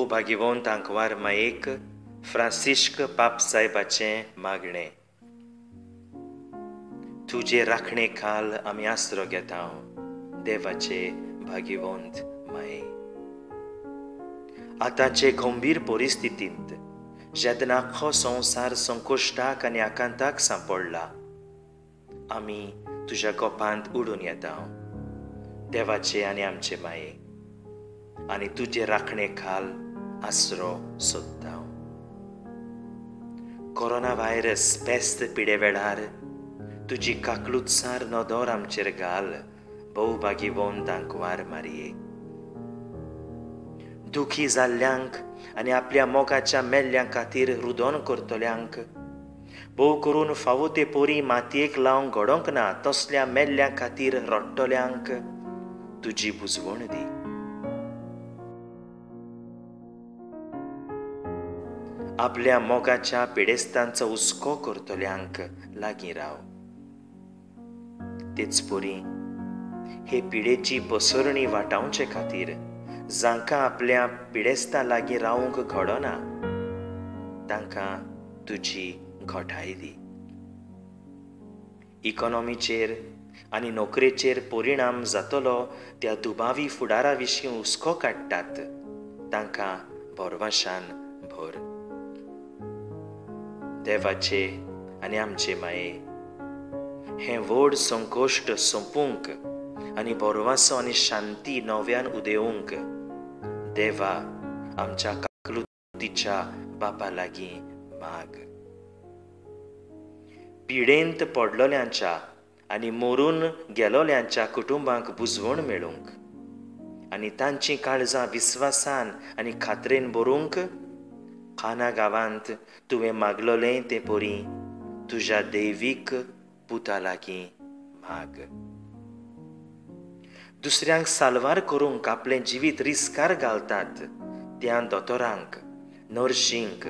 भागिवंत आंकवार मायेक फ्रांसिश्क पाप साहेबाचें मागणें. तुजे राखणे खाल आमी आसरो घेता, देवाचे भागिवंत माये. आतांचे गंभीर परिस्थितींत जेन्ना आख्खो संवसार संकश्टाक आनी आकांताक सांपडला, आमी तुज्या गोपांत उडून येता, देवाचे आनी आमचे माये, आनी तुजे राखणे खाल आसरो सोदता. कोरोना व्हायरस पेस्त पिडे वेळार तुजी काकलुतसार नदर आमचेर घाल, भोव भागिवंत आंकवार मारये. दुखी जाल्ल्यांक आनी आपल्या मोगाच्या मेल्ल्यां खातीर रुदन करतल्यांक, भोव करून फावो ते पोरी मातयेक लावंक घडोवंक ना तसल्या मेल्ल्यां खातीर रडटल्यांक तुजी बुजवण दी. आपल्या मोगाच्या पिडेस्तांचो हुस्को करतल्यांक लागीं राव. तेच परी हे पिडेची पसरणी वाटावचे खातीर जांकां आपल्या पिडेस्तां लागीं रावंक घडना तांकां तुजी घटाय दी. इकॉनॉमीचेर आनी नोकरेचेर परिणाम जातलो त्या दुबावी फुडारा विशीं हुस्को काडटात तांकां भरवशान भर. देवाचे आनी आमचे माये, हें व्हड संकश्ट सोंपूंक आनी भरवंसो आनी शांती नव्यान उदेवंक देवा आमच्या काकलुतीच्या बापा लागीं माग. पिडेंत पडलोल्यांच्या आनी मरून गेलोल्यांच्या कुटुंबांक बुजवण मेळूंक आनी तांचीं काळजां विस्वासान आनी खात्रेन भरूंक खाना गांवांत तुवें मागलोलें तें परी तुज्या दैवीक पुता लागीं माग. दुसऱ्यांक साल्वार करूंक आपलें जिवीत रिस्कार घालतात त्या दोतोरांक, नर्शींक,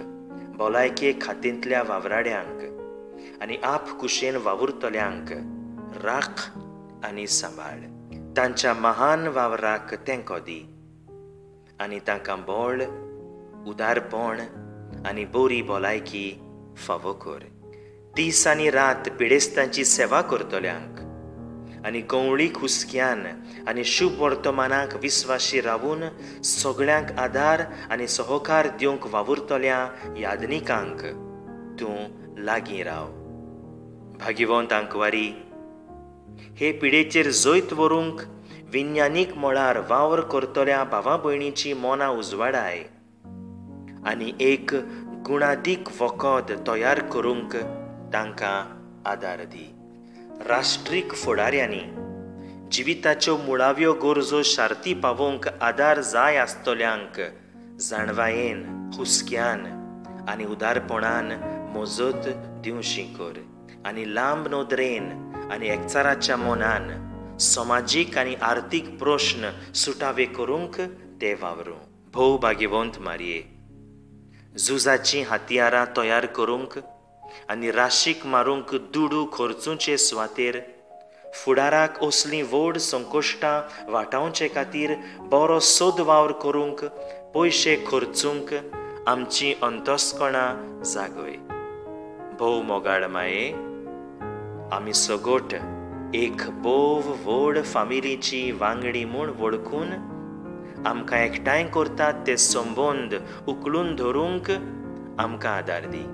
भलायके खात्यांतल्या वावराड्यांक आनी आप कुशेन वावुरतल्यांक राख आनी सांबाळ. तांच्या महान वावराक तेंको दी आनी तांकां बळ, उदारपण आनी बरी भलायकी फावो कर. दीस आनी रात पिडेस्तांची सेवा करतल्यांक आनी गंवळीक हुस्क्यान आनी शुभ वर्तमानाक विस्वाशी रावून सगळ्यांक आदार आनी सहकार दिवंक वावुरतल्या यादनिकांक तूं लागीं राव. भागिवंत आंकवारी, हे पिडेचेर जैत व्हरूंक विज्ञानीक मळार वावर करतल्या भावा भयणीची मनां उजवाडाय आनी एक गुणादीक वखद तयार करूंक तांकां आदार दी. राष्ट्रीक फुडाऱ्यांनी जिविताच्यो मुळाव्यो गरजो शार्ती पावोवंक आदार जाय आसतल्यांक जाणवायेन, हुस्क्यान आनी उदारपणान मजत दिवशी कर आनी लांब नदरेन आनी एकचाराच्या मनान समाजीक आनी आर्थीक प्रश्न सुटावे करूंक ते वावरूं. भोव भागिवंत मारये, झुजाचीं हत्यारां तयार करूंक आनी राशीक मारूंक दुडू खर्चुचे सुवातेर फुडाराक असलीं व्हड संकश्टां वाटावचे खातीर बरो सोद वावर करूंक पयशे खर्चूंक आमची अंतस्कणां जागय. भोव मोगाळ माये, आमी सगट एक भोव व्हड फामिलीची वांगडी म्हूण वळखून आमकां एकठांय करतात ते संबंद उखलून धरूंक आमकां आदार दी.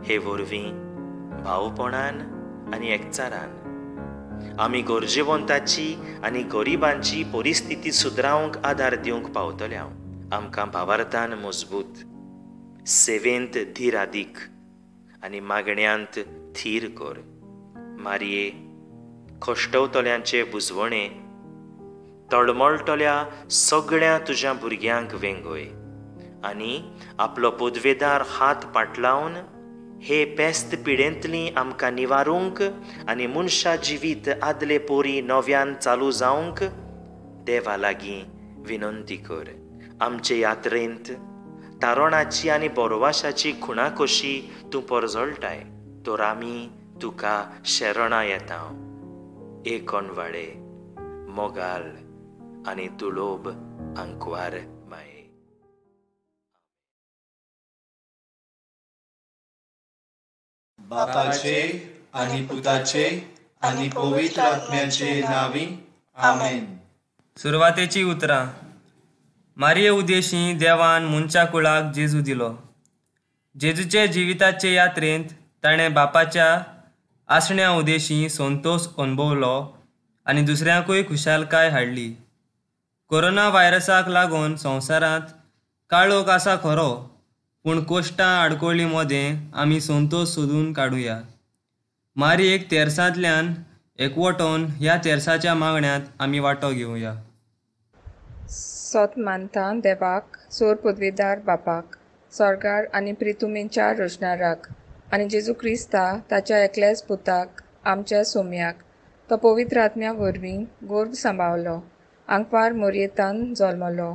हे वरवीं भावपणान आनी एकचारान आमी गरजेवंताची आनी गरिबांची परिस्थिती सुदरावंक आदार दिवंक पावतले. आमकां भावार्थान मजबूत, सेवेंत धीरादीक आनी मागण्यांत थीर कर. मारये, कश्टवतल्यांचे बुजवणे तळमळटल्या सगळ्या तुज्या भुरग्यांक वेंगय आनी आपलो पदवेदार हात पाटलावन हे पेस्त पिडेंतली आमकां निवारूंक आनी मनशा जिवीत आदले पोरी नव्यान चालू जावंक देवा लागीं विनंती कर. आमचे यात्रेंत तारणाची आनी बोरवाशाची खुणा कशी तूं परजळटाय, तर आमी तुका शरणां येता. एक अणवाळे मोगाल आनी तुलोब आंकवार माये. बापाचे आनी पुताचे आनी पवित्र आत्म्याचे नांवी, आमेन. सुरवातेची उतरां. मारिये उदेशी देवान मनशा कुळाक जेजू दिलो. जेजूचे जिविताचे यात्रेंत ताणें बापाच्या आसण्या उदेशी संतोश अणभवलो आनी दुसऱ्यांकूय खुशालकाय हाडली. कोरोना व्हायरसाक लागून संवसारांत काळोख आसा खरो, पूण कोश्टां आडकोळी मदें आमी संतोश सोदून काडुया. मारयेक तेर्सांतल्यान एकवटोन ह्या तेर्साच्या मागण्यांत आमी वांटो घेवया. सोत मानता देवाक, सोर पदवेदार बापाक, स्वर्गार आनी प्रितुमेच्या रोशणाराक, आनी जेजू क्रिस्ता ताच्या एकल्याच पुताक, आमच्या सोम्याक, तो पवित्र आत्म्या वरवीं गोर्भ सांबावलो, आंकवार मोरयेतान जल्मलो,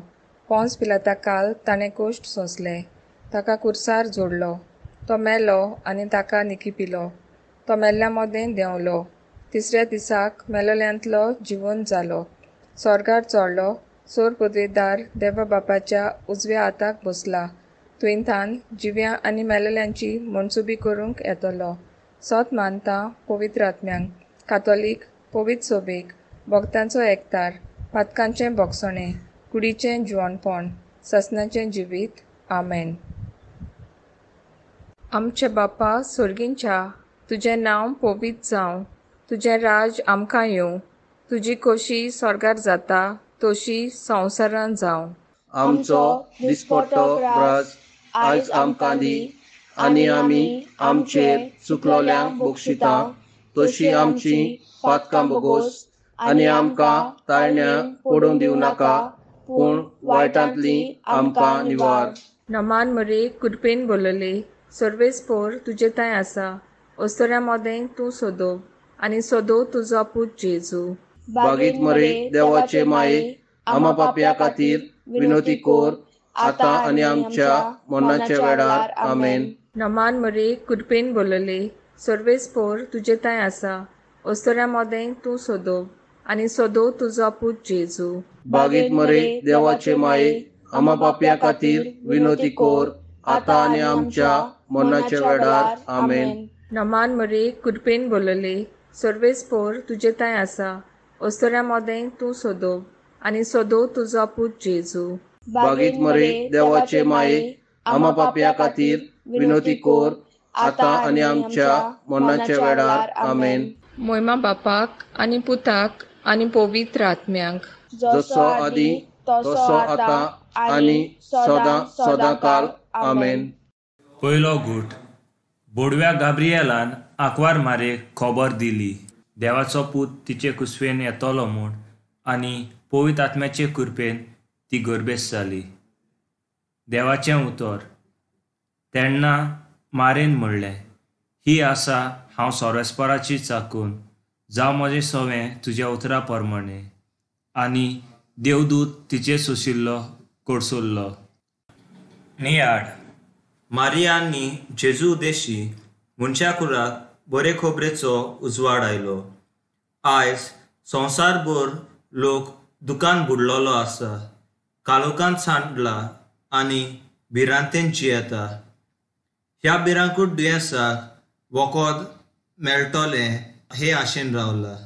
पोंस पिलाता काल ताणें कोश्ट सोंसले, ताका कुर्सार जोडलो, तो मेलो आनी ताका निकिपिलो, तो मेल्ल्या मदें देंवलो, तिसऱ्या दिसाक मेलोल्यांतलो जिवन जालो, स्वर्गार चडलो, सोर पदवेदार देवा बापाच्या उजव्या हाताक बसला, तुयंथान जिव्या आनी मेलेल्यांची मनसुबी करूंक येतलो. सोत मानता पवित्र आत्म्यांक, कातोलीक पवित्र सोबेक, भक्तांचो एकतार, पातकांचें भोगसणें, कुडीचें जिवनपण, ससनाचें जिवीत. आमेन. आमचे बापा सोर्गींच्या, तुजें नांव पवित्र जावं, तुजें राज आमकां येवं, तुजी कोशी स्वर्गार जाता तशी संवसारान जावं. आमचो दिसपट्टो ग्रास आयज आमकां दी, आनी आमी आमचेर चुकलोल्यांक बक्षिता तशी आमची पातकां बोगोस, आनी आमकां ताळण्या पडूंक दिवं नाका, पूण वायटांतली आमकां निवार. नमान मरे कृपेन बोलले, सर्वेस्पोर तुजे थंय आसा, अस्तोऱ्या मदें तूं सोदो आनी सोदो तुजो पूत जेजू. बागीत मरे देवाचे माये, आमा पापया खातीर विनोती कोर, आतां आनी आमच्या मरणाच्या वेळार. आमेन. नमान मरे कृपेन बोलले, सर्वेस्पोर तुजे थंय आसा, अस्तोऱ्या मदें तूं सोदो आनी सोदो तुजो पूत जेजू. बागीत मरे देवाचे माये, आमा पापया खातीर विनोती कोर, आतां आनी आमच्या मरणाच्या वेळार. आमेन. नमान मरे कृपेन बोलले, सर्वेस्पोर तुजे थंय आसा, अस्तोऱ्या मदें तूं सोदो आनी सोदो तुजो पूत जेजू. बागीत मरे देवाचे माये, आमा पापया खातीर विनोती कोर, आतां आनी आमच्या मरणाच्या वेळार. आमेन. मोयमा बापाक आनी पुताक आनी पवित्र आत्म्याक, जसो आदी तसो आतां आनी सदां सदां काल. आमेन. पयलो गूट. बोडव्या गाब्रिएलान आंकवार मारयेक खबर दिली, देवाचो पूत तिचे कुसवेन येतलो म्हूण, आनी पवित्र आत्म्याचे कृपेन ती गर्भेस्त जाली. देवाचें उतर. तेन्ना मारयेन म्हणलें, ही आसा हांव सर्वेस्पराची चाकून, जावं म्हजें सवें तुज्या उतरा प्रमाणें. आनी देवदूत तिचेर सोशिल्लो कडसुल्लो. नियाळ. मारिया आनी जेजू उदेशी मनशा कुळाक बरे खबरेचो उजवाड आयलो. आयज संवसारभर लोक दुकान बुडलेलो आसा, काळोखांत सांडला आनी भिरांतेन जियेता. ह्या भिरांकूळ दुयेंसाक वखद मेळटलें हे आशेन रावला.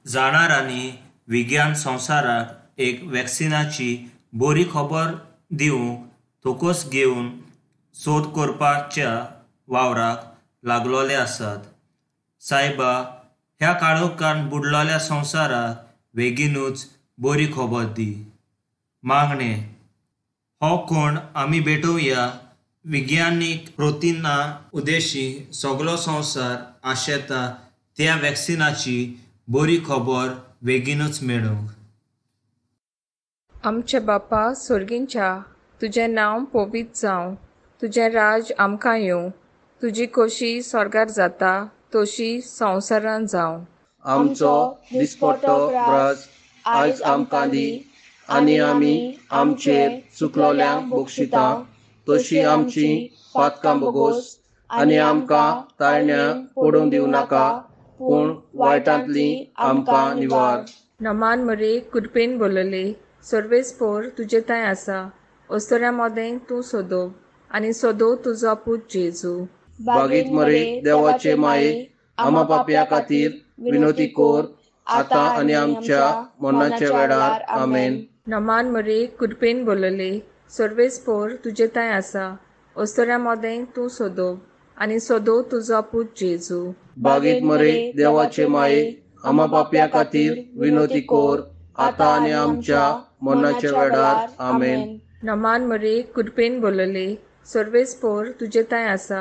जाणार आनी विज्ञान संवसाराक एक वॅक्सिनाची बरी खबर दिवंक तोकोस घेवन सोद करपाच्या वावराक लागलोले आसात. सायबा, ह्या काळोखान बुडलेल्या संवसाराक बेगीनूच बरी खबर दी. मागणें. हो कोण आमी भेटोवया विज्ञानीक कृतींना उदेशी सगलो संवसार आशेता त्या वॅक्सिनाची बरी खबर बेगीनूच मेळूंक. आमचे बापा सोर्गींच्या, तुजें नांव पवित्र जावं, तुजें राज आमकां येवं, तुजी कोशी स्वर्गार जाता तशी संवसारान जावं. आमचो दिसपट्टो ग्रास आयज आमकां दी, आनी आमी आमचेर चुकलोल्यांक बक्षिता तशी आमची पातकां बोगोस, आनी आमकां ताळण्या पडूंक दिवं नाका, पूण वायटांतली आमकां निवार. नमान मरे कृपेन बोलले, सर्वेस्पोर तुजे थंय आसा, अस्तोऱ्या मदें तूं सोदो आनी सोदो तुजो पूत जेजू. बागीत मरे देवाचे माये, आमा पापया खातीर विनोती कोर, आतां आनी आमच्या मरणाच्या वेळार. आमेन. नमान मरे, कृपेन बोलले, सर्वेस पोर तुजे तांय आसा, अस्तोऱ्या मोदें तूं सोदो आनी सोदो तुजो पूत जेजू. बागीत मरे देवाचे माये, आमा पापया खातीर विनोती कोर, आतां आनी आमच्या मरणाच्या वेळार. आमेन. नमान मरे, कृपेन बोलले, सर्वेस पोर तुजे तांय आसा,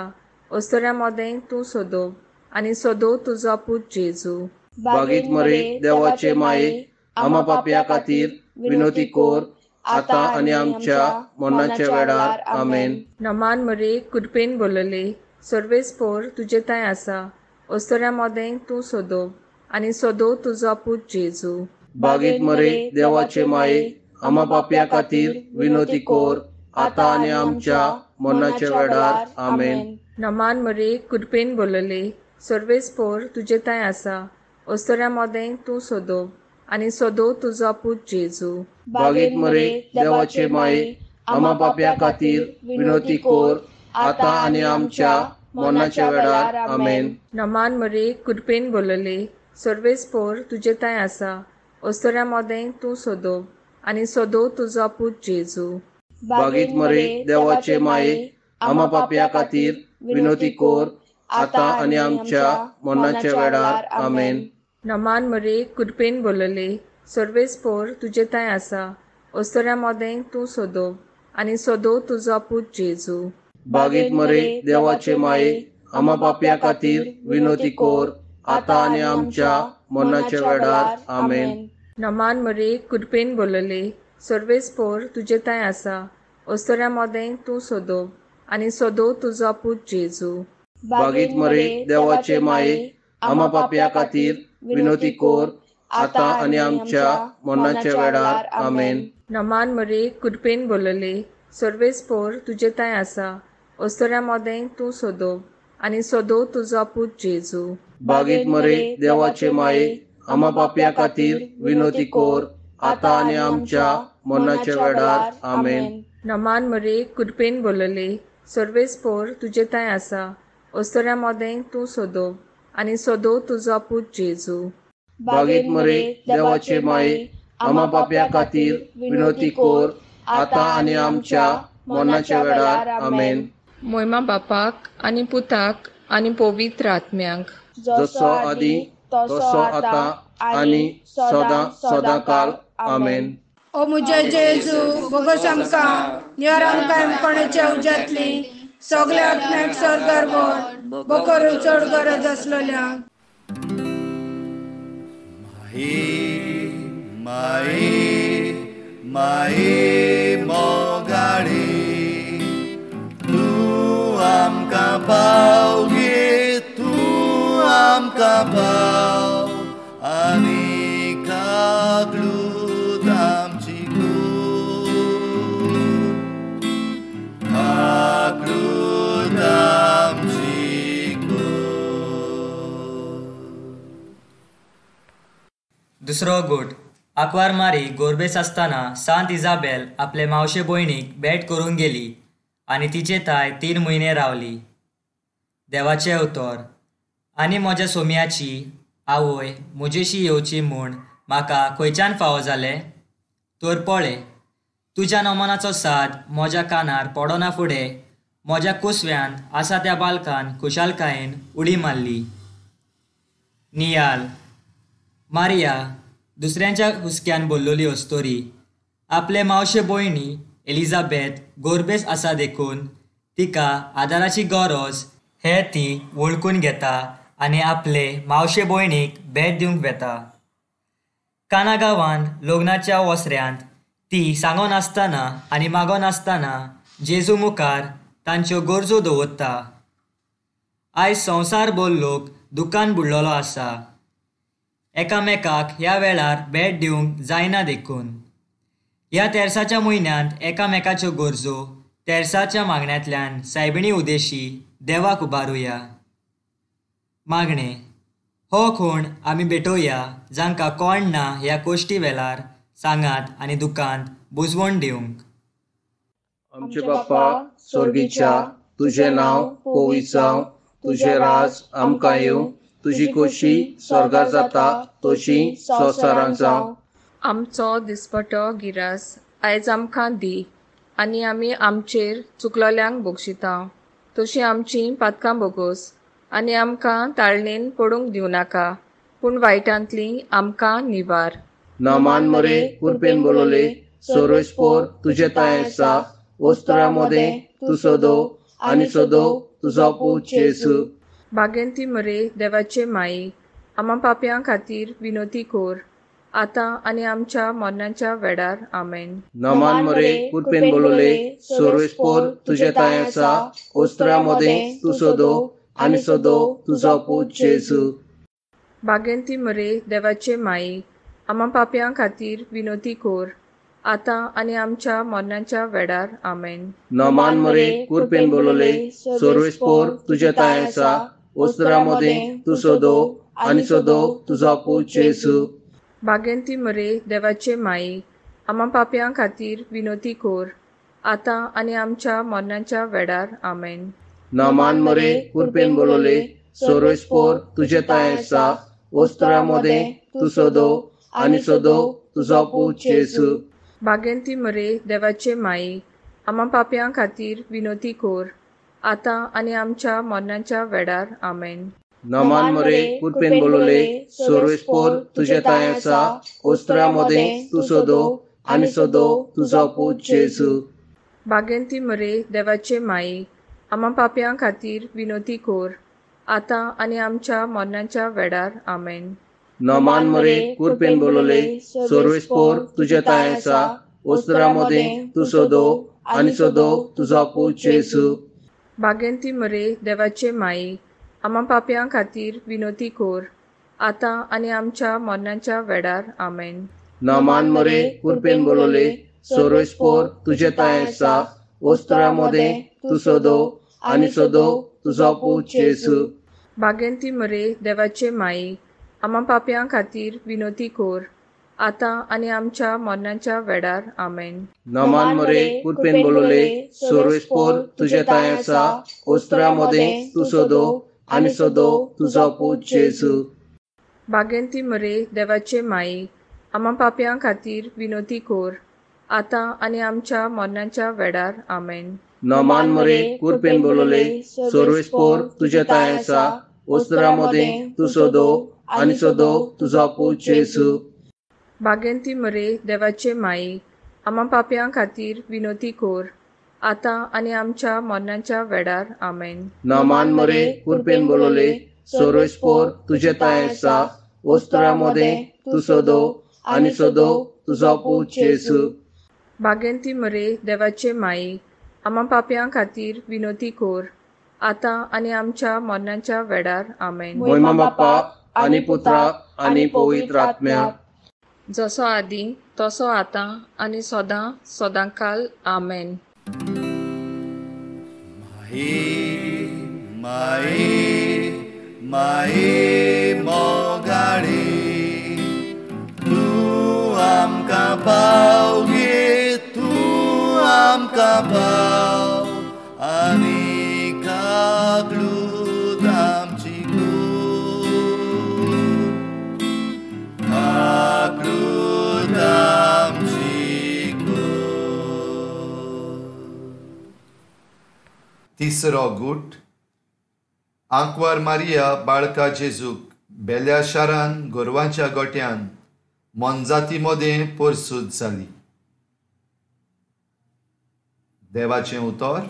अस्तोऱ्या मोदें तूं सोदो आनी सोदो तुजो पूत जेजू. बागीत मरे देवाचे माये, आमा पापया खातीर विनोती कोर, आतां आनी आमच्या मरणाच्या वेळार. आमेन. नमान मरे, कृपेन बोलले, सर्वेस पोर तुजे तांय आसा, अस्तोऱ्या मोदें तूं सोदो आनी सोदो तुजो पूत जेजू. बागीत मरे देवाचे माये, आमा पापया खातीर विनोती कोर, आतां आनी आमच्या मरणाच्या वेळार. आमेन. नमान मरे, कृपेन बोलले, सर्वेस पोर तुजे तांय आसा, अस्तोऱ्या मोदें तूं सोदो आनी सोदो तुजो पूत जेजू. बागीत मरे देवाचे माये, आमा पापया खातीर विनोती कोर, आतां आनी आमच्या मरणाच्या वेळार. आमेन. नमान मरे, कृपेन बोलले, सर्वेस पोर तुजे तांय आसा, अस्तोऱ्या मोदें तूं सोदो आनी सोदो तुजो पूत जेजू. बागीत मरे देवाचे माये, आमा पापया खातीर विनोती कोर, आतां आनी आमच्या मरणाच्या वेळार. आमेन. नमान मरे, कृपेन बोलले, सर्वेस पोर तुजे तांय आसा, अस्तोऱ्या मोदें तूं सोदो आनी सोदो तुजो पूत जेजू. बागीत मरे देवाचे माये, आमा पापया खातीर विनोती कोर, आतां आनी आमच्या मरणाच्या वेळार. आमेन. नमान मरे, कृपेन बोलले, सर्वेस पोर तुजे तांय आसा, अस्तोऱ्या मोदें तूं सोदो आनी सोदो तुजो पूत जेजू. बागीत मरे देवाचे माये, आमा पापया खातीर विनोती कोर, आतां आनी आमच्या मरणाच्या वेळार. आमेन. नमान मरे, कृपेन बोलले, सर्वेस पोर तुजे तांय आसा, अस्तोऱ्या मोदें तूं सोदो आनी सोदो तुजो पूत जेजू. बागीत मरे देवाचे माये, आमा पापया खातीर विनोती कोर, आतां आनी आमच्या मरणाच्या वेळार. आमेन. नमान मरे, कृपेन बोलले, सर्वेस पोर तुजे तांय आसा, अस्तोऱ्या मोदें तूं सोदो आनी सोदो तुजो पूत जेजू. बागीत मरे देवाचे माये, आमा पापया खातीर विनोती कोर, आतां आनी आमच्या मरणाच्या वेळार. आमेन. मोयमा बापाक आनी पुताक आनी पवित्र आत्म्याक, जसो आदी तसो आतां आनी सदां सदां काल. आमेन. ओ म्हजे जेजू, बोगस आमकां निवार, आमकां कोणाच्या उज्यांतली सगल्या आत्म्याक स्वर्गार व्हर, बोकरू चड गरज आसलेल्या. माई माई माई मोगाळी, तूं आमकां पाव गे, तूं आमकां पाव, आनी कागलूत आमची कूड, कागलूत आमची कूड. दुसरो गोट. आंकवार मारी गोरबेस आसतना सांत इजाबेल आपले मावशे भयणीक भेट करूंक गेली आनी तिचे थांय 3 म्हयने रावली. देवाचें उतर. आनी म्हज्या सोम्याची आवय म्हजेशी येवची म्हूण म्हाका खंयच्यान फावो जालें? तर पळय, तुज्या नमनाचो साद म्हज्या कानार पडना फुडें म्हज्या कुसव्यान आसा त्या बालकान खुशालकायेन उडी मारली. नियाल. मारिया दुसऱ्यांच्या हुस्क्यान बोल्लोली अस्तोरी आपले मावशे भयणी एलिझाबेथ गोरबेस आसा देखून तिका आदाराची गरज हे ती वळखून घेता आनी आपले मावशे भयणीक भेट दिवंक वेता. काना गांवांत लग्नाच्या वसऱ्यांत ती सांगनासतना आनी मागनासतना जेजू मुखार तांच्यो गरजो दवरता. आयज संवसारभर लोक दुकान बुडलेलो आसा, एकामेकाक ह्या वेळार भेट दिवंक जायना देखून ह्या तेर्साच्या म्हयन्यांत एकामेकाच्यो गरजो तेर्साच्या मागण्यांतल्यान सायबिणी उदेशी देवाक उबारुया. मागणें. हो खूण आमी भेटोवया जांकां कोण ना ह्या कोश्टी वेळार सांगात आनी दुकांत बुजवण दिवंक. आमचे बाप्पा स्वर्गीच्या, तुजें नांव पवित्र जावं, तुजें राज आमकां येवं, तुजी खोशी स्वर्गार जाता तशी संवसारांत जावं. आमचो दिसपटो गिरास आयज आमकां दी आनी आमी आमचेर चुकलोल्यांक बक्षिता तशी आमची पातकां बोगोस आनी आमकां ताळणेन पडूंक दिवं नाका, पूण वायटांतली आमकां निवार. नमान मरे कुरपेन बोलवले, सोरोस्पोर तुजे तांय आसा, वस्त्रा मदें तूं सदो आनी सदो तुजो पूत जेजू. बागेंती मरे देवाचे माई, आमा पापयां खातीर विनोती कोर, आतां आनी आमच्या मरणाच्या वेळार. आमेन. नमान मरे कुरपेन बोलवले, सोरोस्पोर तुजे तांय आसा, वस्त्रा मदें तूं सदो आनी सदो तुजो पूत जेजू. बागेंती मरे देवाचे माई, आमा पापयां खातीर विनोती कोर, आतां आनी आमच्या मरणाच्या वेळार. आमेन. नमान मरे कुरपेन बोलवले, सोरोस्पोर तुजे तांय आसा, वस्त्रा मदें तूं सदो आनी सदो तुजो पूत जेजू. बागेंती मरे देवाचे माई, आमा पापयां खातीर विनोती कोर, आतां आनी आमच्या मरणाच्या वेळार. आमेन. नमान मरे कुरपेन बोलवले, सोरोस्पोर तुजे तांय आसा, वस्त्रा मदें तूं सदो आनी सदो तुजो पूत जेजू. बागेंती मरे देवाचे माई, आमा पापयां खातीर विनोती कोर, आतां आनी आमच्या मरणाच्या वेळार. आमेन. नमान मरे कुरपेन बोलवले, सोरोस्पोर तुजे तांय आसा, वस्त्रा मदें तूं सदो आनी सदो तुजो पूत जेजू. बागेंती मरे देवाचे माई, आमा पापयां खातीर विनोती कोर, आतां आनी आमच्या मरणाच्या वेळार. आमेन. नमान मरे कुरपेन बोलवले, सोरोस्पोर तुजे तांय आसा, वस्त्रा मदें तूं सदो आनी सदो तुजो पूत जेजू. बागेंती मरे देवाचे माई, आमा पापयां खातीर विनोती कोर, आतां आनी आमच्या मरणाच्या वेळार. आमेन. नमान मरे कुरपेन बोलवले, सोरोस्पोर तुजे तांय आसा, वस्त्रा मदें तूं सदो आनी सदो तुजो पूत जेजू. बागेंती मरे देवाचे माई, आमा पापयां खातीर विनोती कोर, आतां आनी आमच्या मरणाच्या वेळार. आमेन. नमान मरे कुरपेन बोलवले, सोरोस्पोर तुजे तांय आसा, वस्त्रा मदें तूं सदो आनी सदो तुजो पूत जेजू. बागेंती मरे देवाचे माई, आमा पापयां खातीर विनोती कोर, आतां आनी आमच्या मरणाच्या वेळार. आमेन. नमान मरे कुरपेन बोलवले, सोरोस्पोर तुजे तांय आसा, वस्त्रा मदें तूं सदो आनी सदो तुजो पूत जेजू. बागेंती मरे देवाचे माई, आमा पापयां खातीर विनोती कोर, आतां आनी आमच्या मरणाच्या वेळार. आमेन. नमान मरे कुरपेन बोलवले, सोरोस्पोर तुजे तांय आसा, वस्त्रा मदें तूं सदो आनी सदो तुजो पूत जेजू. बागेंती मरे देवाचे माई, आमा पापयां खातीर विनोती कोर, आतां आनी आमच्या मरणाच्या वेळार. आमेन. मोहिमा बाप्पा आनी पुत्राक आनी पवित्र आत्म्याक, जसो आदी तसो आतां आनी सदां सदांकाल. आमेन. माई माई माई मोगाळी, तूं आमकां पाव गे, तूं आमकां पाव आनी काकलूत आमची कूर, काकलूत आमची कूर. तिसरो गूट. आंकवार मारिया बाळका जेजूक बेल्या शारान गोरवांच्या गोट्यान मोनजाती मदें परसूद जाली. देवाचें उतर.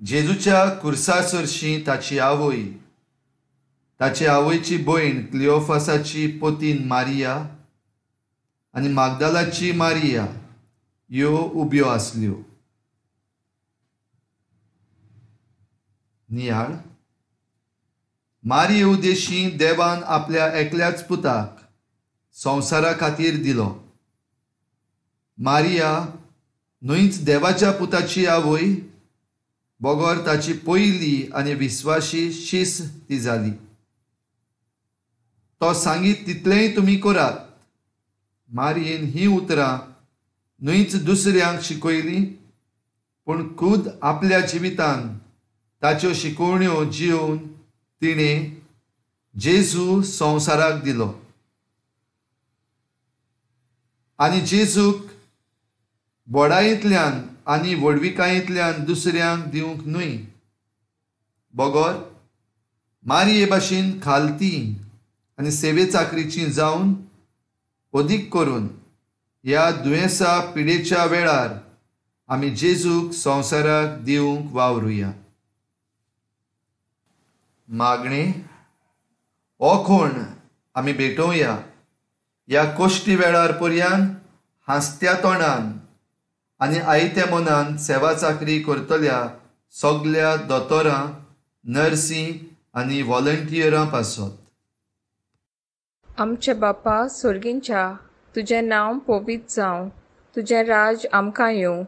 जेजूच्या कुर्सा सरशी ताची आवय, ताची आवयची भयण क्लिओफासाची पतीन मारिया आनी मागदालाची मारिया ह्यो उब्यो आसल्यो. नियाळ. मारिये उदेशी देवान आपल्या एकल्याच पुताक संवसारा खातीर दिलो. मारिया न्हयच देवाच्या पुताची आवय, बगर ताची पयली आनी विस्वाशी शीस ती जाली. तो सांगीत तितलेंय तुमी करात. मारियेन हीं उतरां न्हयच दुसऱ्यांक शिकयलीं, पूण खुद आपल्या जिवितान ताच्यो शिकोवण्यो जिवन तिणें जेजू संवसाराक दिलो आनी जेजूक बडायेंतल्यान आनी व्हडविकायेंतल्यान दुसऱ्यांक दिवंक न्हय, बगर मारये भाशेन खालती आनी सेवे चाकरीची जावन अदीक करून ह्या दुयेंसा पिडेच्या वेळार आमी जेजूक संवसाराक दिवंक वावरुया. मागणें हो खूण आमी भेटोवया ह्या कश्टी वेळार पर्यान हांसत्या तोंडान आनी आयत्या मनान सेवा चाकरी करतल्या सगल्या दोतोरां, नर्सी आनी व्हॉलंटियरां पासत. आमचे बापा सोर्गींच्या, तुजें नांव पवित्र जावं, तुजें राज आमकां येवं,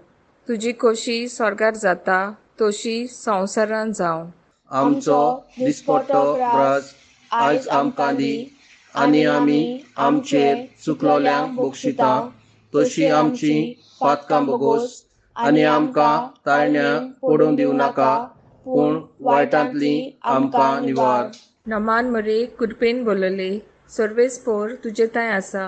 तुजी खोशी स्वर्गार जाता तशी संवसारांत जावं. आमचो दिसपट्टो ग्रास आयज आमकां दी आनी आमी आमचेर चुकलोल्यांक बक्षिता तशी आमची पातकां बोगोस आनी आमकां ताळण्या पडून दिवं नाका, पूण वायटांतली आमकां निवार. नमान मरे कृपेन बोलले, सर्वेस्पोर तुजे थंय आसा,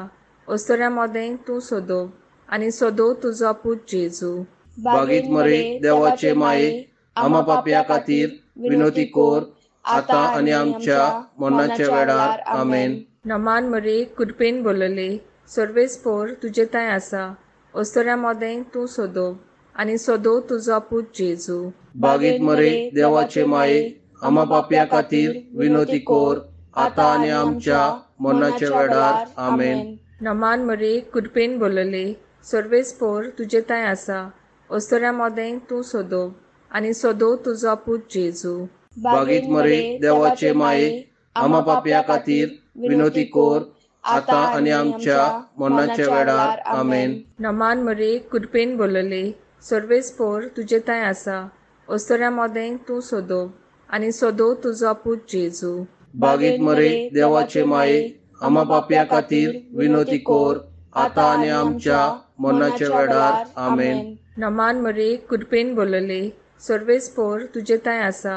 अस्तुऱ्यां मदें तूं सोदो आनी सोदो तुजो पूत जेजू. बागीत मरे देवाचे माये, आमा पापया खातीर विनोती कोर आतां आनी आमच्या मरणाच्या वेळार. आमेन. नमान मरे कृपेन बोलले, सर्वेस्पोर तुजे थंय आसा, अस्तुऱ्यां मदें तूं सोदो आनी सोदो तुजो पूत जेजू. बागीत मरे देवाचे माये, आमा पापया खातीर विनोती कोर आतां आनी आमच्या मरणाच्या वेळार. आमेन. नमान मरे कृपेन बोलले, सर्वेस्पोर तुजे थंय आसा, अस्तुऱ्यां मदें तूं सोदो आनी सोदो तुजो पूत जेजू. बागीत मरे देवाचे माये, आमा पापया खातीर विनोती कोर आतां आनी आमच्या मरणाच्या वेळार. आमेन. नमान मरे कृपेन बोलले, सर्वेस्पोर तुजे थंय आसा, अस्तुऱ्यां मदें तूं सोदो आनी सोदो तुजो पूत जेजू. बागीत मरे देवाचे माये, आमा पापया खातीर विनोती कोर आतां आनी आमच्या मरणाच्या वेळार. आमेन. नमान मरे कृपेन बोलले, सर्वेस्पोर तुजे थंय आसा,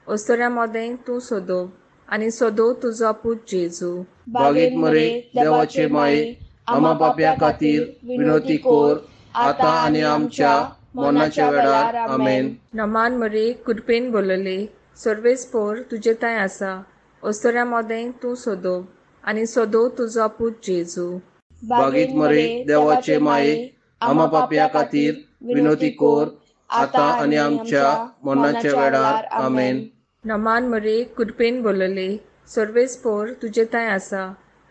अस्तुऱ्यां मदें तूं सोदो आनी सोदो तुजो पूत जेजू. बागीत मरे देवाचे माये, आमा पापया खातीर विनोती कोर आतां आनी आमच्या मरणाच्या वेळार. आमेन. नमान मरे कृपेन बोलले, सर्वेस्पोर तुजे थंय आसा, अस्तुऱ्यां मदें तूं सोदो आनी सोदो तुजो पूत जेजू. बागीत मरे देवाचे माये, आमा पापया खातीर विनोती कोर आतां आनी आमच्या मरणाच्या वेळार. आमेन. नमान मरे कृपेन बोलले, सर्वेस्पोर तुजे थंय आसा,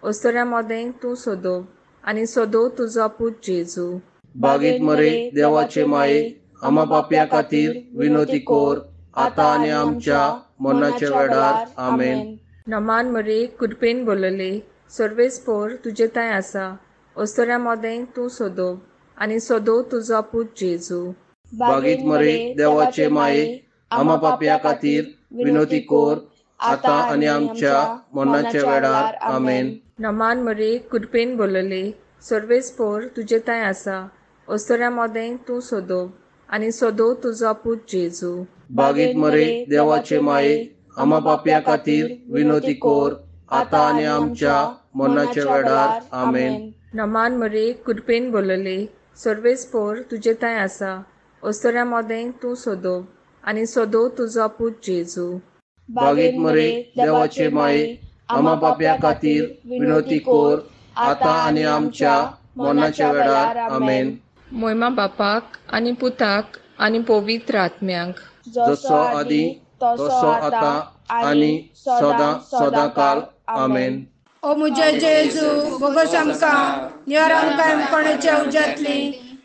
अस्तुऱ्यां मदें तूं सोदो आनी सोदो तुजो पूत जेजू. बागीत मरे देवाचे माये, आमा पापया खातीर विनोती कोर आतां आनी आमच्या मरणाच्या वेळार. आमेन. नमान मरे कृपेन बोलले, सर्वेस्पोर तुजे थंय आसा, अस्तुऱ्यां मदें तूं सोदो आनी सोदो तुजो पूत जेजू. बागीत मरे देवाचे माये, आमा पापया खातीर विनोती कोर आतां आनी आमच्या मरणाच्या वेळार. आमेन. नमान मरे कृपेन बोलले, सर्वेस्पोर तुजे थंय आसा, अस्तुऱ्यां मदें तूं सोदो आनी सोदो तुजो पूत जेजू. बागीत मरे देवाचे माये, आमा पापया खातीर विनोती कोर आतां आनी आमच्या मरणाच्या वेळार. आमेन. नमान मरे कृपेन बोलले, सर्वेस्पोर तुजे थंय आसा, अस्तुऱ्यां मदें तूं सोदो आनी सोदो तुजो पूत जेजू. बागीत मरे देवाचे माये, आमा पापया खातीर विनोती कोर आतां आनी आमच्या मरणाच्या वेळार. आमेन. मोयमा बापाक आनी पुताक आनी पवित्र आत्म्याक, जसो आदी तसो आतां आनी सदां सदां काल. आमेन. ओ मुझे जेजू, बोगस आमकां निवार आमकां कोणाच्या उज्यांतली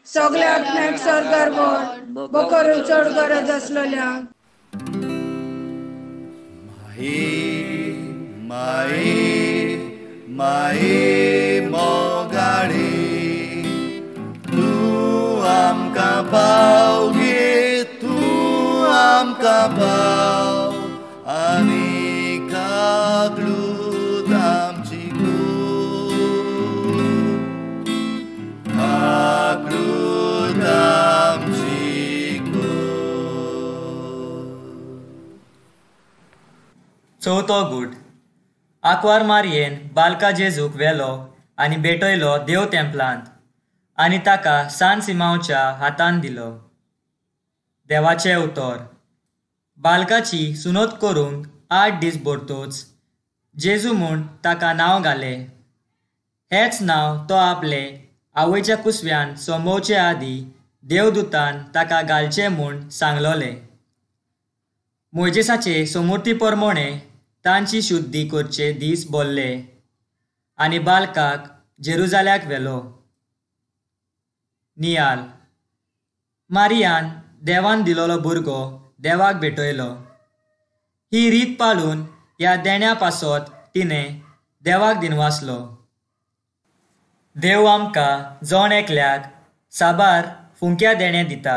सगल्या आत्म्याक स्वर्गार व्हर, बकर चड गरज आसलेल्या. माये माये माये मोगाळे, तूं आमकां पाव गे, तूं आमकां पाव आनी काकलूत आमची कूड, काकलूत आमची कूड. चवथो गूट. आंकवार मारयेन बालका जेजूक व्हेलो आनी भेटयलो देव तेंपलांत आनी ताका सान सिमांवच्या हातान दिलो. देवाचें उतर. बालकाची सुनोत करूंक 8 दीस भरतोच जेजू म्हूण ताका नांव घालें. हेंच नांव तो आपले आवयच्या कुसव्यान सोंपोवचे आदीं देवदूतान ताका घालचें म्हूण सांगलोलें. मोयजेसाचे सोमुर्ती प्रमाणें तांची शुद्धी करचे दीस भरले आनी बालकाक जेरुजाल्याक व्हेलो. नियाल. मारियान देवान दिलोलो भुरगो देवाक भेटयलो. ही रीत पाळून ह्या देण्या पासत तिणें देवाक दिनवासलो. देव आमकां जण एकल्याक साबार फुंक्या देणें दिता,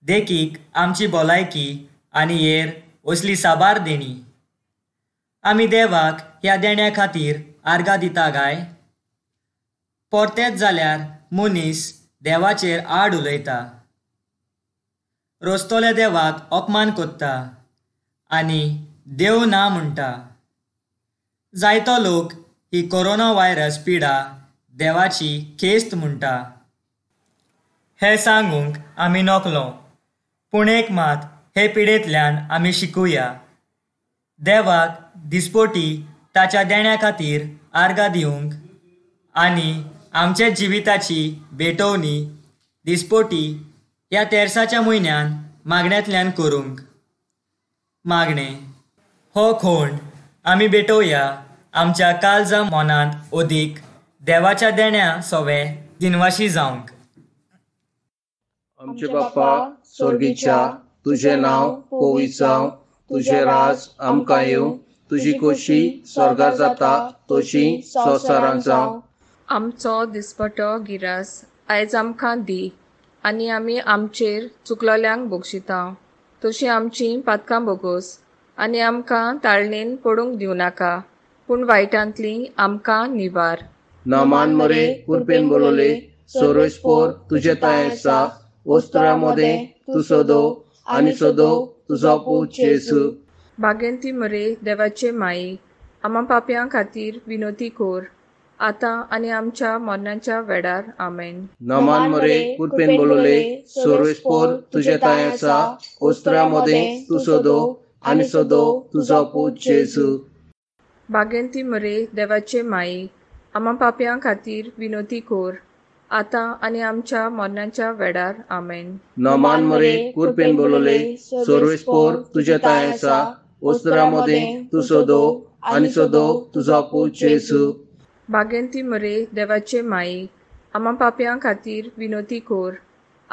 देखीक आमची भलायकी आनी हेर असली साबार देणी. आमी देवाक ह्या देण्या खातीर आर्गां दिता काय? परतेच जाल्यार मनीस देवाचेर आड उलयता, रस्तोल्या देवाक अपमान करता आनी देव ना म्हणटा. जायतो लोक ही कोरोना व्हायरस पिडा देवाची खेस्त म्हणटा. हें सांगूंक आमी नकलो, पूण एक मात हे पिडेंतल्यान आमी शिकुया, देवाक दिसपोटी ताच्या देण्या खातीर आर्गां दिवंक आनी आमच्या जिविताची भेटवणी दिसपोटी ह्या तेरसाच्या म्हयन्यान मागण्यांतल्यान करूंक. मागणें. हो खोंड आमी भेटोवया आमच्या काळजा मनांत अदीक देवाच्या देण्या सोवे दिनवाशी जावंक. आमचे बाप्पा स्वर्गीच्या, तुझें नांव पवित्र जावं, तुझें राज आमकां येवं, तुजी खोशी स्वर्गार जाता तशी संवसारांत जावं. आमचो दिसपटो गिरास आयज आमकां दी आनी आमी आमचेर चुकलोल्यांक बक्षिता तशी आमची पातकां बोगोस आनी आमकां ताळणेन पडूंक दिवं नाका, पूण वायटांतली आमकां निवार. नमान मरे कुरपेन बोलवले, सोरोस्पोर तुझे ताय आसा, वस्त्रा मदें तूं सोदो आनी सोदो तुजो पूत जेजू. बागेंती मरे देवाचे माई, आमा पापयां खातीर विनोती कोर, आतां आनी आमच्या मरणाच्या वेळार. आमेन. नमान मरे कुरपेन बोलवले, सोरोस्पोर तुझे ताय आसा, वस्त्रा मदें तूं सोदो आनी सोदो तुजो पूत जेजू. बागेंती मरे देवाचे माई, आमा पापयां खातीर विनोती कोर, आतां आनी आमच्या मरणाच्या वेळार. आमेन. नमान मरे कुरपेन बोलवले, सोरोस्पोर तुझे ताय आसा, वस्त्रा मदें तूं सोदो आनी सोदो तुजो पूत जेजू. बागेंती मरे देवाचे माई, आमा पापयां खातीर विनोती कोर,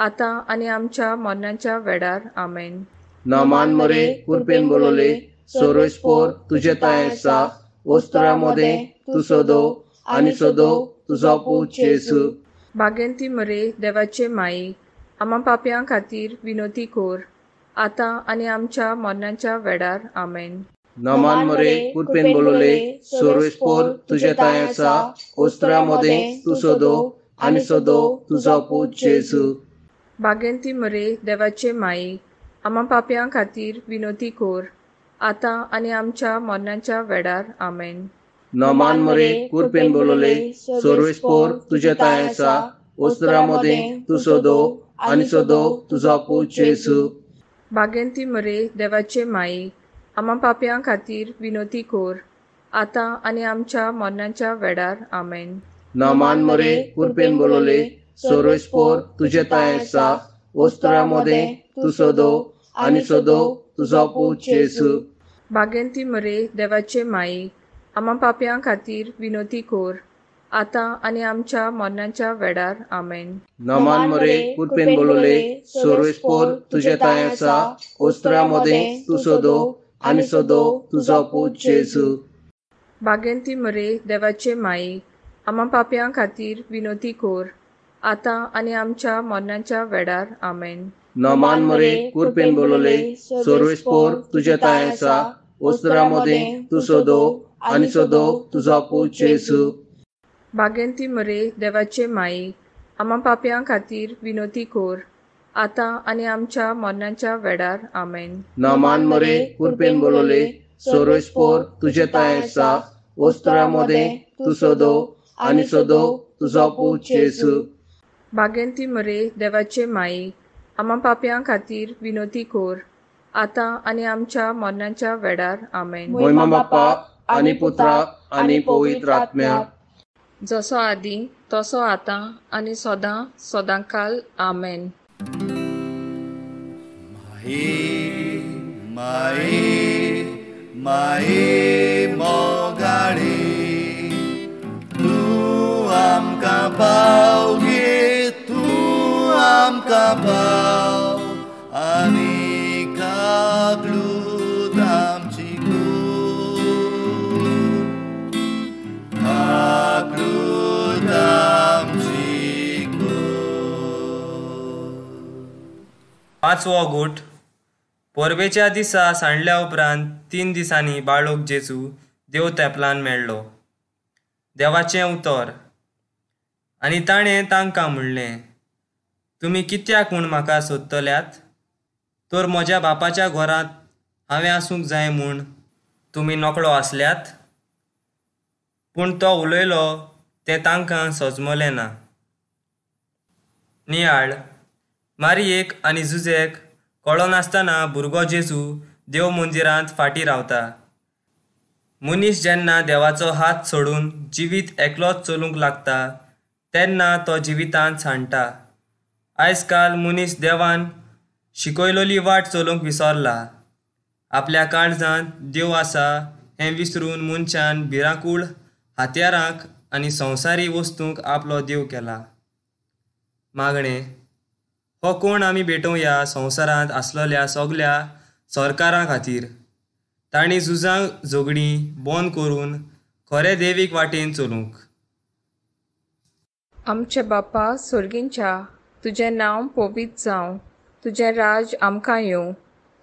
आतां आनी आमच्या मरणाच्या वेळार. आमेन. नमान मरे कुरपेन बोलवले, सोरोस्पोर तुझे ताय आसा, वस्त्रा मदें तूं सोदो आनी सोदो तुजो पूत जेजू. बागेंती मरे देवाचे माई, आमा पापयां खातीर विनोती कोर, आतां आनी आमच्या मरणाच्या वेळार. आमेन. नमान मरे कुरपेन बोलवले, सोरोस्पोर तुझे ताय आसा, वस्त्रा मदें तूं सोदो आनी सोदो तुजो पूत जेजू. बागेंती मरे देवाचे माई, आमा पापयां खातीर विनोती कोर, आतां आनी आमच्या मरणाच्या वेळार. आमेन. नमान मरे कुरपेन बोलवले, सोरोस्पोर तुझे ताय आसा, वस्त्रा मदें तूं सोदो आनी सोदो तुजो पूत जेजू. बागेंती मरे देवाचे माई, आमा पापयां खातीर विनोती कोर, आतां आनी आमच्या मरणाच्या वेळार. आमेन. नमान मरे कुरपेन बोलवले, सोरोस्पोर तुझे ताय आसा, वस्त्रा मदें तूं सोदो आनी सोदो तुजो पूत जेजू. बागेंती मरे देवाचे माई, आमा पापयां खातीर विनोती कोर, आतां आनी आमच्या मरणाच्या वेळार. आमेन. नमान मरे कुरपेन बोलवले, सोरोस्पोर तुझे ताय आसा, वस्त्रा मदें तूं सोदो आनी सोदो तुजो पूत जेजू. बागेंती मरे देवाचे माई, आमा पापयां खातीर विनोती कोर, आतां आनी आमच्या मरणाच्या वेळार. आमेन. नमान मरे कुरपेन बोलवले, सोरोस्पोर तुझे ताय आसा, वस्त्रा मदें तूं सोदो आनी सोदो तुजो पूत जेजू. बागेंती मरे देवाचे माई, आमा पापयां खातीर विनोती कोर, आतां आनी आमच्या मरणाच्या वेळार. आमेन. नमान मरे कुरपेन बोलवले, सोर्वेस्पोर तुजे तांय आसा, वस्तुरा मदें तूं सोदो आनी सोदो तुजो पूत जेजू. बागेंती मरे देवाचे माई, आमा पापयां खातीर विनोती कोर, आतां आनी आमच्या मरणाच्या वेळार. आमेन. मोहिमा बापाक आनी पुत्राक आनी पवित्र आत्म्याक, जसो आदी तसो आतां आनी सदां सदांकाल. आमेन. माई माई माई मोगाळी, तूं आमकां पाव गे, तूं आमकां पाव आनी काकलूत आमची कूर, काकलूत आमची कूर. पांचवो गूट. परबेच्या दिसा सांडल्या उपरांत 3 दिसांनी बाळक जेजू देव तेंपलान मेळ्ळो. देवाचें उतर. आनी ताणें तांकां म्हणलें, तुमी कित्याक म्हूण म्हाका सोदतल्यात? तर म्हज्या बापाच्या घरांत हांवें आसूंक जाय म्हूण तुमी नकळो आसल्यात? पूण तो उलयलो तें तांकां सजमलें ना. नियाळ. मारयेक आनी जुजेक कळनासतना भुरगो जेजू देव मंदिरांत फाटीं रावता. मनीस जेन्ना देवाचो हात सोडून जिवीत एकलोच चलूंक लागता तेन्ना तो जिवितांत सांडटा. आयज काल मनीस देवान शिकयलोली वाट चलूंक विसरला. आपल्या काळजांत देव आसा हें विसरून मनशान भिरांकूळ हत्यारांक आनी संवसारी वस्तूंक आपलो देव केला. मागणें. हो कोण आमी भेटोवया संवसारांत आसलेल्या सगल्या सरकारां खातीर, तांणी झुजां झगडीं बंद करून खरे देवीक वाटेन चलूंक. आमचे बापा सोर्गींच्या, तुजें नांव पवित्र जावं, तुजें राज आमकां येवं,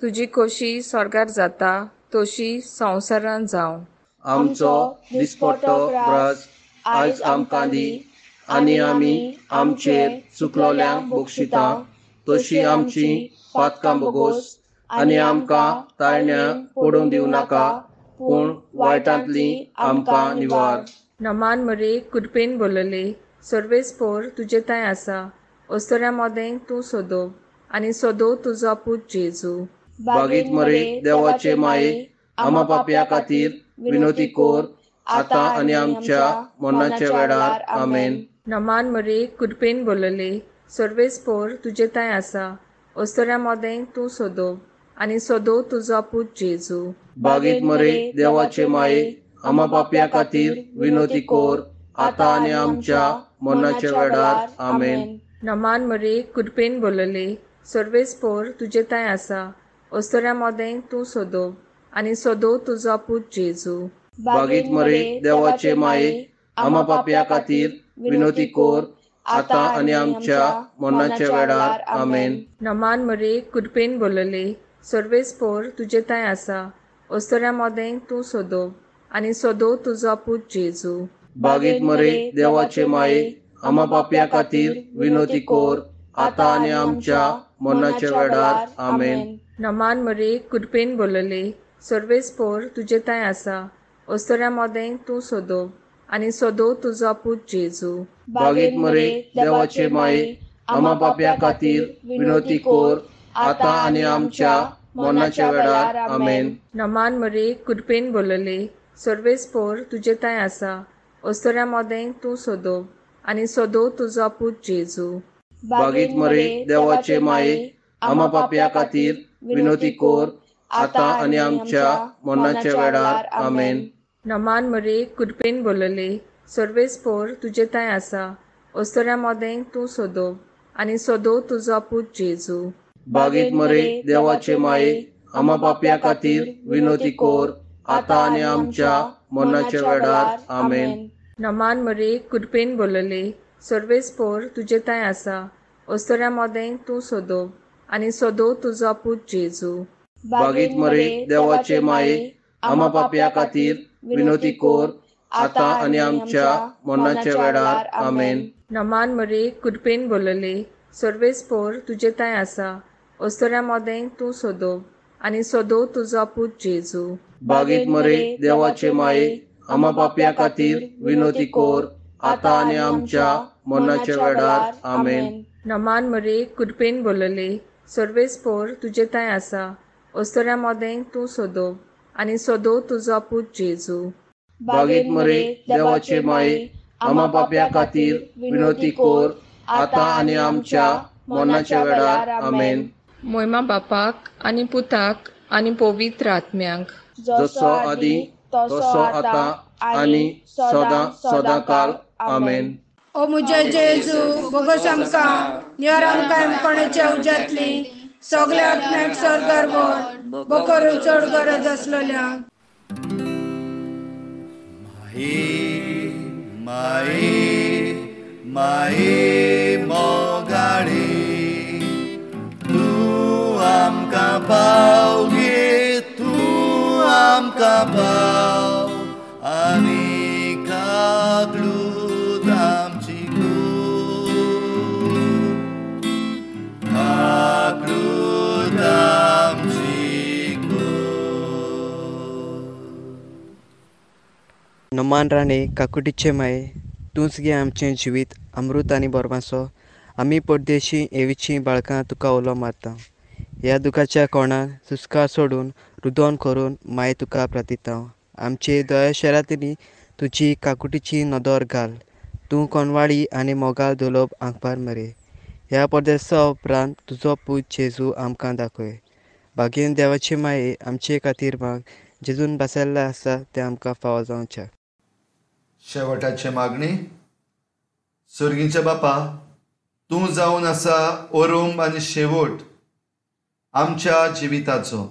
तुजी खोशी स्वर्गार जाता तशी संवसारांत जावं. आमचो दिसपट्टो ग्रास आयज आमकां दी, आनी आमी आमचेर चुकलोल्यांक बक्षिता तशी आमची पातकां बोगोस, आनी आमकां ताळण्या पडूंक दिवं नाका, पूण वायटांतली आमकां निवार. नमान मरे कृपेन बोलले, सर्वेस्पोर तुजे तांय आसा, अस्तुऱ्यां मदें तूं सोदो आनी सोदो तुजो पूत जेजू. बागीत मरे देवाचे माये, आमा पापया खातीर विनोती कोर, आतां आनी आमच्या मरणाच्या वेळार. आमेन. नमान मरे कृपेन बोलले, सर्वेस्पोर तुजे तांय आसा, अस्तुऱ्यां मदें तूं सोदो आनी सोदो तुजो पूत जेजू. बागीत मरे देवाचे माये, आमा पापया खातीर विनोती कोर, आतां आनी आमच्या मरणाच्या वेळार. आमेन. नमान मरे कृपेन बोलले, सर्वेस्पोर तुजे तांय आसा, अस्तुऱ्यां मदें तूं सोदो आनी सोदो तुजो पूत जेजू. बागीत मरे देवाचे माये, आमा पापया खातीर विनोती कोर, आतां आनी आमच्या मरणाच्या वेळार. आमेन. नमान मरे कृपेन बोलले, सर्वेस्पोर तुजे तांय आसा, अस्तुऱ्यां मदें तूं सोदो आनी सोदो तुजो पूत जेजू. बागीत मरे देवाचे माये, आमा पापया खातीर विनोती कोर, आतां आनी आमच्या मरणाच्या वेळार. आमेन. नमान मरे कृपेन बोलले, सर्वेस्पोर तुजे तांय आसा, अस्तुऱ्यां मदें तूं सोदो आनी सोदो तुजो पूत जेजू. बागीत मरे देवाचे माये, आमा पापया खातीर विनोती कोर, आतां आनी आमच्या मरणाच्या वेळार. आमेन. नमान मरे कृपेन बोलले, सर्वेस्पोर तुजे तांय आसा, अस्तुऱ्यां मदें तूं सोदो आनी सोदो तुजो पूत जेजू. बागीत मरे देवाचे माये, आमा पापया खातीर विनोती कोर, आतां आनी आमच्या मरणाच्या वेळार. आमेन. नमान मरे कृपेन बोलले, सर्वेस्पोर तुजे तांय आसा, अस्तुऱ्यां मदें तूं सोदो आनी सोदो तुजो पूत जेजू. बागीत मरे देवाचे माये, आमा पापया खातीर विनोती कोर, आतां आनी आमच्या मरणाच्या वेळार. आमेन. नमान मरे कृपेन बोलले, सर्वेस्पोर तुजे तांय आसा, अस्तुऱ्यां मदें तूं सोदो आनी सोदो तुजो पूत जेजू. बागीत मरे देवाचे माये, आमा पापया खातीर विनोती कोर, आतां आनी आमच्या मरणाच्या वेळार. आमेन. नमान मरे कृपेन बोलले, सर्वेस्पोर तुजे तांय आसा, अस्तुऱ्यां मदें तूं सोदो आनी सदो तुजो पूत जेजू. बागीत मरे देवाचे माये, आमा पापया खातीर विनोती कोर, आतां आनी आमच्या मरणाच्या वेळार. आमेन. नमान मरे, कृपेन बोलले, सर्वेस पोर तुजे तांय आसा, ओस्तोऱ्या मोदें तूं सोदो आनी सोदो तुजो पूत जेजू. बागीत मरे देवाचे माये, आमा पापया खातीर विनोती कोर, आतां आनी आमच्या मरणाच्या वेळार. आमेन. मोयमा बापाक आनी पुताक आनी पवित्र आत्म्याक, जसो आदी तसो आतां आनी सदां सदां काल. आमेन. ओ मुझे जेजू, बोगस आमकां निवार आमकां कोणाच्या उज्यांतली, सगल्या आत्म्याक सर्गार व्हर, बकर चड गरज आसलेल्या. माये माये माये मोगाळे, तूं आमकां पाव गे, तूं आमकां पाव, आनी काकलूत आमची कूर, काकलूत आमची कूर. नमान राणे काकुटीचे माये, तूंच गे आमचें जिवीत अमृत आनी बोरमासो. आमी परदेशी एवीचीं बाळकां तुका उलो मारता. ह्या दुखाच्या कोणान सुस्कार सोडून रुदोन करून माये तुका प्रार्थिता. आमचे दया शरातिनी तुजी काकुटीची नदर घाल, तूं कोनवाळी आनी मोगाल दुलोब आंकपार मरे. ह्या परदेसा उपरांत तुजो पूत जेजू आमकां दाखय. भागेन देवाचे माये आमचे खातीर माग, जेजून बसयल्लें आसा तें आमकां फावो जावचें. शेवटाचे मागणी. सर्गीच्या बापा, तूं जावन आसा ओरोंब आनी शेवट आमच्या जिविताचो.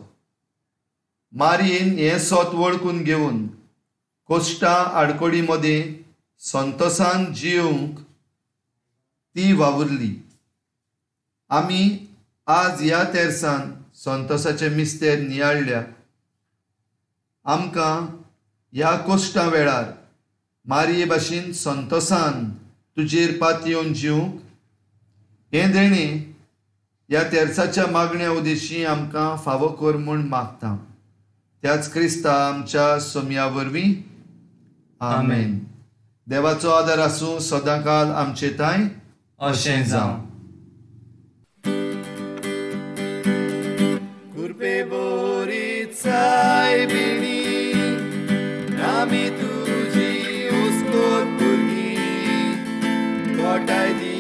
मारयेन हें सोत वळखून घेवन कोश्टां आडकोडी मदीं संतोसान जियोवंक ती वावुरली. आमी आज ह्या तेरसान संतोसाचे मिस्तेर नियाळ्ळ्या. आमकां ह्या कोश्टां वेळार मारये भाशेन संतोसान तुजेर पातयेवन जिवंक हें देणें ह्या तेरसाच्या मागण्या उदेशी आमकां फावो कर म्हूण मागता. त्याच क्रिस्ता आमच्या सोमया वरवीं. आमेन. देवाचो आदार आसूं सदांकाल आमचे तांय. अशें जावं. कुरपे बोरी सायबिणी, आमी तुजी उस्कोत भुरगीं, गोठाय दी